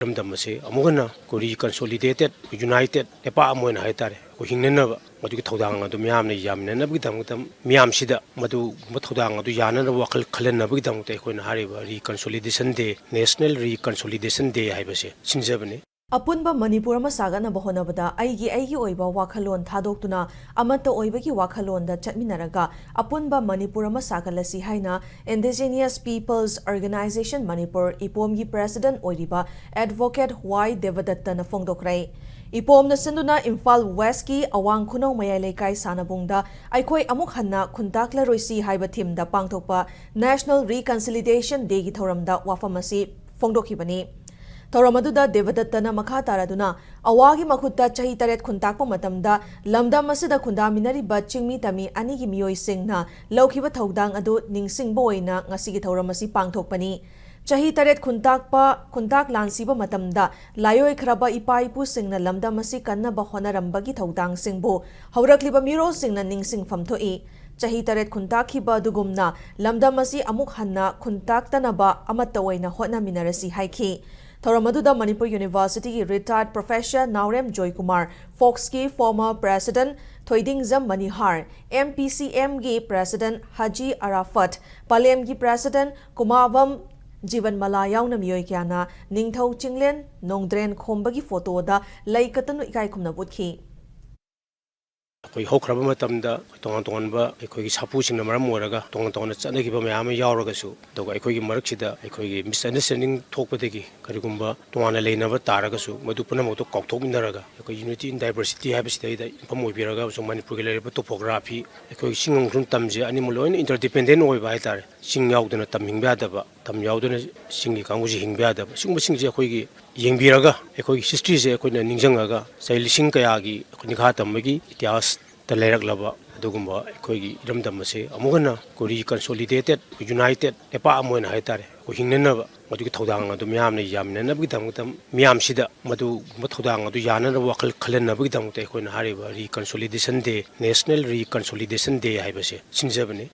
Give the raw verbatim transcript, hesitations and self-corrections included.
ꯏꯔꯝꯗꯝ ꯑꯁꯤ ꯑꯃꯨꯛ ꯍꯟꯅ ꯑꯩꯈꯣꯏ ꯔꯤꯀꯟꯁꯣꯂꯤꯗꯦꯇꯦꯠ, ꯌꯨꯅꯥꯏꯇꯦꯠ, ꯑꯦꯄꯥꯛ ꯑꯃ ꯑꯣꯏꯅ ꯍꯥꯏꯇꯥꯔꯦ, ꯑꯩꯈꯣꯏ ꯍꯤꯡꯅꯅꯕ, ꯃꯗꯨꯒꯤ ꯊꯧꯗꯥꯡ ꯑꯗꯨ ꯃꯤꯌꯥꯝꯅ ꯌꯥꯃꯤꯟꯅꯅꯕꯒꯤꯗꯃꯛꯇ, ꯃꯤꯌꯥꯝꯁꯤꯗ ꯃꯗꯨꯒꯨꯝꯕ ꯊꯧꯗꯥꯡ ꯑꯗꯨ ꯌꯥꯅꯅꯕ ꯋꯥꯈꯜ ꯈꯜꯍꯟꯅꯕꯒꯤꯗꯃꯛꯇ ꯑꯩꯈꯣꯏꯅ ꯍꯥꯏꯔꯤꯕ Reconciliation Day, National Reconciliation Day ꯍꯥꯏꯕꯁꯦ ꯁꯤꯟꯖꯕꯅꯤ꯫ ꯑꯄꯨꯟꯕ ꯃꯅꯤꯄꯨꯔ ꯑꯃ ꯁꯥꯒꯠꯅꯕ ꯍꯣꯠꯅꯕꯗ ꯑꯩꯒꯤ ꯑꯩꯒꯤ ꯑꯣꯏꯕ ꯋꯥꯈꯜꯂꯣꯟ ꯊꯥꯗꯣꯛꯇꯨꯅ ꯑꯃꯠꯇ ꯑꯣꯏꯕꯒꯤ ꯋꯥꯈꯜꯂꯣꯟꯗ ꯆꯠꯃꯤꯟꯅꯔꯒ ꯑꯄꯨꯟꯕ ꯃꯅꯤꯄꯨꯔ ꯑꯃ ꯁꯥꯒꯠꯂꯁꯤ ꯍꯥꯏꯅ Indigenous Peoples Organisation Manipur, ꯏꯄꯣꯝꯒꯤ president ꯑꯣꯏꯔꯤꯕ Advocate ꯋꯥꯏ ꯗꯦꯕꯗꯠꯇꯅ ꯐꯣꯡꯗꯣꯛꯈ꯭ꯔꯦ꯫ ꯏꯄꯣꯝꯅ ꯁꯤꯟꯗꯨꯅ ꯏꯝꯐꯥꯜ ꯋꯦꯁꯀꯤ ꯑꯋꯥꯡ ꯈꯨꯅꯧ ꯃꯌꯥꯏ ꯂꯩꯀꯥꯏ ꯁꯥꯟꯅꯕꯨꯡꯗ ꯑꯩꯈꯣꯏ ꯑꯃꯨꯛ ꯍꯟꯅ ꯈꯨꯟꯇꯥꯛꯂꯔꯣꯏꯁꯤ ꯍꯥꯏꯕ themeꯗ ꯄꯥꯡꯊꯣꯛꯄ National Reconciliation Dayꯒꯤ ꯊꯧꯔꯝꯗ ꯋꯥꯐꯝ ꯑꯁꯤ ꯐꯣꯡꯗꯣꯛꯈꯤꯕꯅꯤ꯫ ꯊꯧꯔꯝ ꯑꯗꯨꯗ ꯗꯦꯕꯗꯠꯇꯅ ꯃꯈꯥ ꯇꯥꯔꯗꯨꯅ, ꯑꯋꯥꯒꯤ ꯃꯈꯨꯠꯇ ꯆꯍꯤ ꯇꯔꯦꯠ ꯈꯨꯟꯇꯥꯛꯄ ꯃꯇꯝꯗ ꯂꯝꯗꯝ ꯑꯁꯤꯗ ꯈꯨꯟꯗꯥꯃꯤꯟꯅꯔꯤꯕ ꯆꯤꯡꯃꯤ ꯇꯝꯃꯤ ꯑꯅꯤꯒꯤ ꯃꯤꯑꯣꯏꯁꯤꯡꯅ ꯂꯧꯈꯤꯕ ꯊꯧꯗꯥꯡ ꯑꯗꯨ ꯅꯤꯡꯁꯤꯡꯕ ꯑꯣꯏꯅ ꯉꯁꯤꯒꯤ ꯊꯧꯔꯝ ꯑꯁꯤ ꯄꯥꯡꯊꯣꯛꯄꯅꯤ꯫ ꯆꯍꯤ ꯇꯔꯦꯠ ꯈꯨꯟꯇꯥꯛꯄ, ꯈꯨꯟꯇꯥꯛ ꯂꯥꯟꯁꯤꯕ ꯃꯇꯝꯗ ꯂꯥꯏꯑꯣꯏꯈ꯭ꯔꯕ ꯏꯄꯥ ꯏꯄꯨꯁꯤꯡꯅ ꯂꯝꯗꯝ ꯑꯁꯤ ꯀꯟꯅꯕ ꯍꯣꯠꯅꯔꯝꯕꯒꯤ ꯊꯧꯗꯥꯡꯁꯤꯡꯕꯨ ꯍꯧꯔꯛꯂꯤꯕ ꯃꯤꯔꯣꯜꯁꯤꯡꯅ ꯅꯤꯡꯁꯤꯡꯐꯝ ꯊꯣꯛꯏ꯫ ꯆꯍꯤ ꯇꯔꯦꯠ ꯈꯨꯟꯇꯥꯛꯈꯤꯕ ꯑꯗꯨꯒꯨꯝꯅ ꯂꯝꯗꯝ ꯑꯁꯤ ꯑꯃꯨꯛ ꯍꯟꯅ ꯈꯨꯟꯇꯥꯛꯇꯅꯕ ꯑꯃꯠꯇ ꯑꯣꯏꯅ ꯍꯣꯠꯅꯃꯤꯟꯅꯔꯁꯤ ꯍꯥꯏꯈꯤ꯫ ꯊꯧꯔꯝ ꯑꯗꯨꯗ ꯃꯅꯤꯄꯨꯔ ꯌꯨꯅꯤꯚꯔꯁꯤꯇꯤꯒꯤ retired professor ꯅꯥꯎꯔꯦꯝ Joykumar, ꯐꯣꯛꯁꯀꯤ former president ꯊꯣꯏꯗꯤꯡꯖꯝ ꯃꯅꯤꯍꯥꯔ, M P ꯁꯤ ꯑꯦꯝꯒꯤ president ꯍꯥꯖꯤ ꯑꯔꯥꯐꯠ, ꯄꯂꯦꯝꯒꯤ president ꯀꯨꯃꯥꯕꯝ ꯖꯤꯕꯟꯃꯂꯥ ꯌꯥꯎꯅ ꯃꯤꯑꯣꯏ ꯀꯌꯥꯅ ꯅꯤꯡꯊꯧ ꯆꯤꯡꯂꯦꯟ ꯅꯣꯡꯗ꯭ꯔꯦꯟ ꯈꯣꯝꯕꯒꯤ ꯐꯣꯇꯣꯗ ꯂꯩ ꯀꯠꯇꯨꯅ ꯏꯀꯥꯏ ꯈꯨꯝꯅꯕ ꯎꯠꯈꯤ꯫ ꯑꯩꯈꯣꯏ ꯍꯧꯈ꯭ꯔꯕ ꯃꯇꯝꯗ ꯑꯩꯈꯣꯏ ꯇꯣꯉꯥꯟ ꯇꯣꯉꯥꯟꯕ ꯑꯩꯈꯣꯏꯒꯤ ꯁꯥꯐꯨꯁꯤꯡꯅ ꯃꯔꯝ ꯑꯣꯏꯔꯒ ꯇꯣꯉꯥꯟ ꯇꯣꯉꯥꯟꯅ ꯆꯠꯅꯈꯤꯕ ꯃꯌꯥꯝ ꯑꯃ ꯌꯥꯎꯔꯒꯁꯨ, ꯑꯗꯨꯒ ꯑꯩꯈꯣꯏꯒꯤ ꯃꯔꯛꯁꯤꯗ ꯑꯩꯈꯣꯏꯒꯤ misunderstanding ꯊꯣꯛꯄꯗꯒꯤ ꯀꯔꯤꯒꯨꯝꯕ ꯇꯣꯉꯥꯟꯅ ꯂꯩꯅꯕ ꯇꯥꯔꯒꯁꯨ, ꯃꯗꯨ ꯄꯨꯝꯅꯃꯛꯇꯣ ꯀꯥꯎꯊꯣꯛꯃꯤꯟꯅꯔꯒ ꯑꯩꯈꯣꯏ unity in diversity ꯍꯥꯏꯕꯁꯤꯗꯩꯗ ꯌꯨꯝꯐꯝ ꯑꯣꯏꯕꯤꯔꯒ ꯑꯃꯁꯨꯡ ꯃꯅꯤꯄꯨꯔꯒꯤ ꯂꯩꯔꯤꯕ topography, ꯑꯩꯈꯣꯏꯒꯤ ꯆꯤꯡ ꯑꯃꯁꯨꯡ ꯇꯝꯁꯦ ꯑꯅꯤꯃꯛ ꯂꯣꯏꯅ interdependent ꯑꯣꯏꯕ ꯍꯥꯏꯇꯥꯔꯦ꯫ ꯆꯤꯡ ꯌꯥꯎꯗꯅ ꯇꯝ ꯍꯤꯡꯕ ꯌꯥꯗꯕ, ꯇꯝ ꯌꯥꯎꯗꯅ ꯆꯤꯡꯒꯤ ꯀꯥꯡꯕꯨꯁꯤ ꯍꯤꯡꯕ ꯌꯥꯗꯕ, ꯁꯤꯒꯨꯝꯕꯁꯤꯡꯁꯦ ꯑꯩꯈꯣꯏꯒꯤ ꯌꯦꯡꯕꯤꯔꯒ, ꯑꯩꯈꯣꯏꯒꯤ historyꯁꯦ ꯑꯩꯈꯣꯏꯅ ꯅꯤꯡꯁꯤꯡꯉꯒ, ꯆꯍꯤ ꯂꯤꯁꯤꯡ ꯀꯌꯥꯒꯤ ꯑꯩꯈꯣꯏ ꯅꯤꯡꯈꯥ ꯇꯝꯕꯒꯤ ꯏꯇꯤꯍꯥꯁꯇ ꯂꯩꯔꯛꯂꯕ ꯑꯗꯨꯒꯨꯝꯕ ꯑꯩꯈꯣꯏꯒꯤ ꯏꯔꯝꯗꯝ ꯑꯁꯦ ꯑꯃꯨꯛ ꯍꯟꯅ ꯑꯩꯈꯣꯏ reconsolidated, united, ꯑꯦꯄꯥꯛ ꯑꯃ ꯑꯣꯏꯅ ꯍꯥꯏꯇꯥꯔꯦ, ꯑꯩꯈꯣꯏ ꯍꯤꯡꯅꯅꯕ, ꯃꯗꯨꯒꯤ ꯊꯧꯗꯥꯡ ꯑꯗꯨ ꯃꯤꯌꯥꯝꯅ ꯌꯥꯃꯤꯟꯅꯅꯕꯒꯤꯗꯃꯛꯇ, ꯃꯤꯌꯥꯝꯁꯤꯗ ꯃꯗꯨꯒꯨꯝꯕ ꯊꯧꯗꯥꯡ ꯑꯗꯨ ꯌꯥꯅꯅꯕ ꯋꯥꯈꯜ ꯈꯜꯍꯟꯅꯕꯒꯤꯗꯃꯛꯇ ꯑꯩꯈꯣꯏꯅ ꯍꯥꯏꯔꯤꯕ Reconciliation Day, National Reconciliation Day ꯍꯥꯏꯕꯁꯦ ꯁꯤꯟꯖꯕꯅꯤ꯫